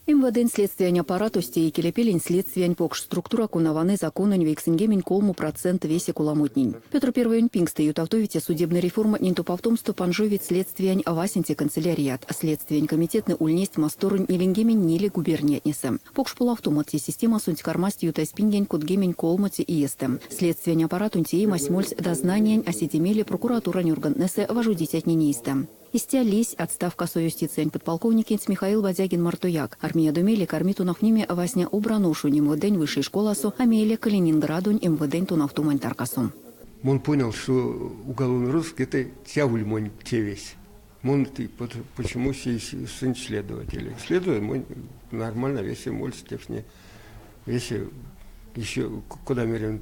МВД-нь следствиянь аппаратось те икелепелень следствиянь покш структура, кона ваны закононь 93% весе коламотнень. Петр Первоень пингстэ ютавтовиця судебной реформатнень топавтомсто панжовить следствиянь васенце канцелярият. Следствиянь комитеттнэ ульнесть масторонь 44 губерниятнесэ. Покш полавтомат те системасонть кармасть ютазь пингень 33-це иестэ. Следствиянь аппаратонть теемась мольсь дознаниянь, а седе мейле прокуратурань органтнэсэ важодицятнень эйстэ. Истя лиссь отставкасо юстициянь подполковникенть Михаил Бадягин мартояк. Армиядо мейле карми тонавтнеме васня Обран ошонь МВД-нь высшей школасо, а мейле Калининградонь МВД-нь тонавтомань таркасо. Мон понял, что уголовный розыск это тяволь монь тевесь. Мон почему сынь следователи. Следователь мой нормально весе мольсь тевтне. Весе еще куда мерем,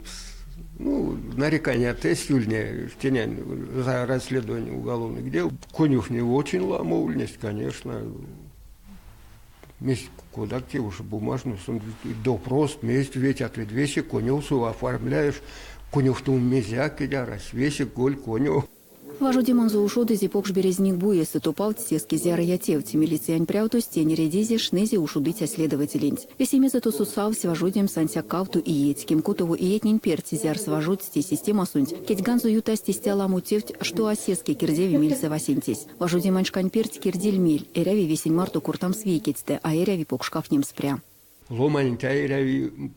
ну, нарекания тест ульне, за расследование уголовных дел. Конюх не очень ламо ульнесть, конечно. Месть куда те уже бумажную, допрос, месть ведь ответ весе конюсу оформляешь, конюхту мезяк кедярась, весе голь коню. Важодеманзо ушодызе Покш Березникбуесэ, топавтсь сеске зярыя тевть. Милициянь прявтось тень редизе, шнызе ушодыця следователенть. Весемезэ тосо савсь важодемс ансяк кавто иеть. Кемкотово иетнень перть, зярс важодсь те системасонть, кедьганзо ютасть истя ламо тевть, што а сеске кирдеви мельсэ васенцесь. Важодемань шкань перть кирдиль мель, эряви весень марто кортамс вейкетьстэ, а эряви покшкавтнемс пря. Ломаненть а эряви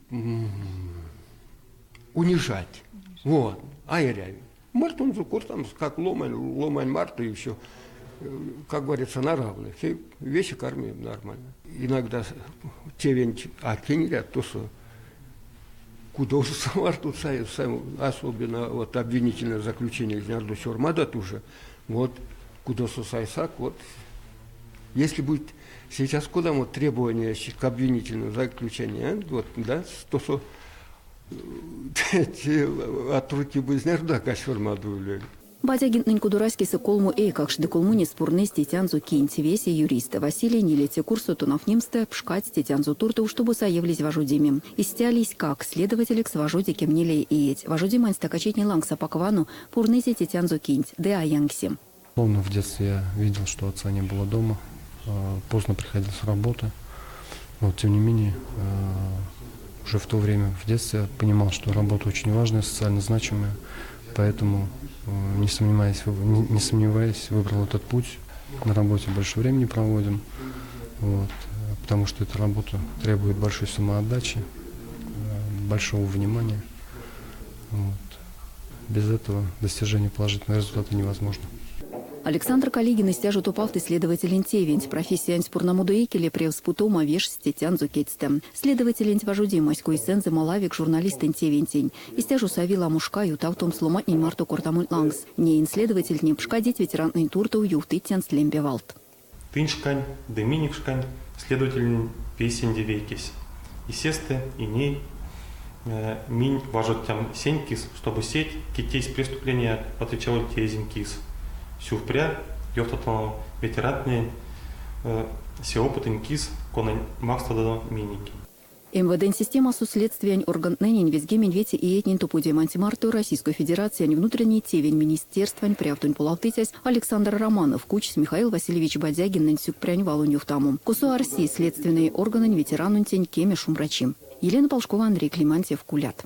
унижать. Вот, а эряви. Мартонзо кортамс, как ломань, ломань марто и все. Как говорится, на равных. И вещи карми нормально. Иногда тевенть а кенерят, то что кудосо марту особенно вот обвинительное заключение знярдо сёрмадат уже, вот кудосо сайсак, вот если будет сейчас кодамо требование к обвинительному заключению, вот, да, то что от руки бы знярдо сёрмадовляль. Бадягинтнэнь кудораськесэ колмо эйкакшт ды колмонест пурнызь тетянзо кинть. Весе юристт. Василий нилеце курссо тонавтнемстэ пшкадсь тетянзо туртов, штобу саевлизь важодеме. Истя лисськак. Следователекс важоди кемнилее иеть. Важодемань стакачитнень лангс апак вано, пурнызе тетянзо кинть ды а янкси. Помню, в детстве я видел, что отца не было дома, поздно приходил с работы. Вот, тем не менее, уже в то время, в детстве, понимал, что работа очень важная, социально значимая, поэтому, не сомневаясь, выбрал этот путь. На работе больше времени проводим, вот, потому что эта работа требует большой самоотдачи, большого внимания. Вот. Без этого достижение положительного результата невозможно. Александр Калигин истя жо топавты следователень тевенть. Профессиянть пурнамодо икеле превс путома вешсь тетянзо кедьстэ. Следователенть важодемась койсэнзэ малавик журналистэнь тевентень. Истя жо сави ламо шка ютавтомс ломантнень марто кортамонть лангс. Неень следовательтне пшкадить ветерантнэнь туртов, ёвтыть тенст лембе валт. Тынь шкань ды минек шкань следователень вейсэнди вейкесь. И сестэ, и ней минь важодтям сень кис, штобу сеть, кить тейсть преступленият, отвечавольть теезень кис. Сюкпря ёвтатано ветерантнэнень се опытэнь кис, конань макстадо минек. МВД-нь системасо следствиянь органтнэнень 95 иетнень топодеманть марто Российской Федерациянь Внутренней тевень министерствань прявтонь полавтыцясь Александр Романов кучсь Михаил Васильевич Бодягиннэнь сюкпрянь валонь ёвтамо. Косо арси следственной органонь ветеранонтень кеме шумбрачи. Елена Полшкова, Андрей Климантьев, Кулят.